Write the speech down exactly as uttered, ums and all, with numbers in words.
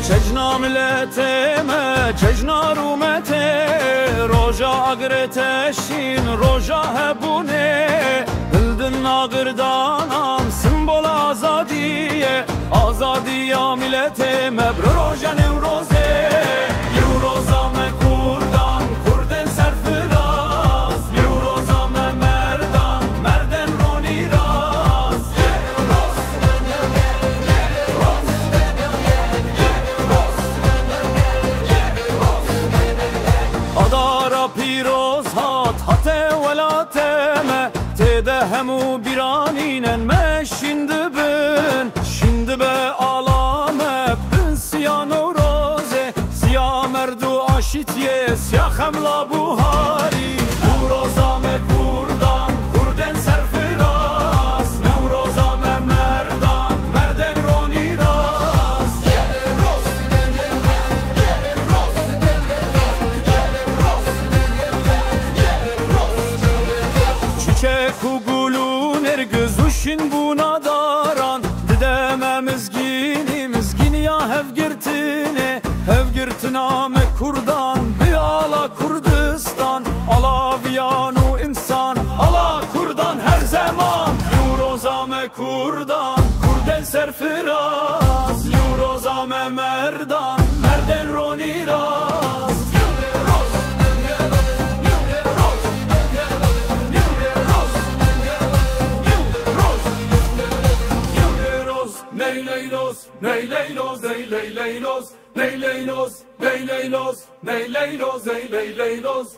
Çejna miletê me, çejna rûmetê, roja agirê teşîn, roja hebûnê, hildin agirdanan, simbola azadiyê, azadiya miletê me, bi roja Newrozê, Newroza me kurdan, kurdên serfiraz, Newroza me merdan, merdên ronîraz. Adara pîroz hat, hate welatê me, tê de hemû bîranînên me şîn dibin. Şîn dibe ala me bin siya Newrozê, siya merd û aşîtiyê, siya xemla buharî. Newroza me kurdan, kurdên serfiraz, Newroza me merdan, merdên ronîraz. Çiçek û gul û nergiz û şîn bûna daran, dide me mizgînî, mizgîniya hevgirtinê, hevgirtina me kurdan, bi ala Kurdistan, ala viyan û însan, ala kurdan her zeman. Newroza me kurdan, kurdên serfiraz, Newroza me merdan, merdên ronîraz. Ney leyloz, ney leyloz, ney leyloz, ney leyloz, ney leyloz, ney leyloz, ney leyloz, ney leyloz.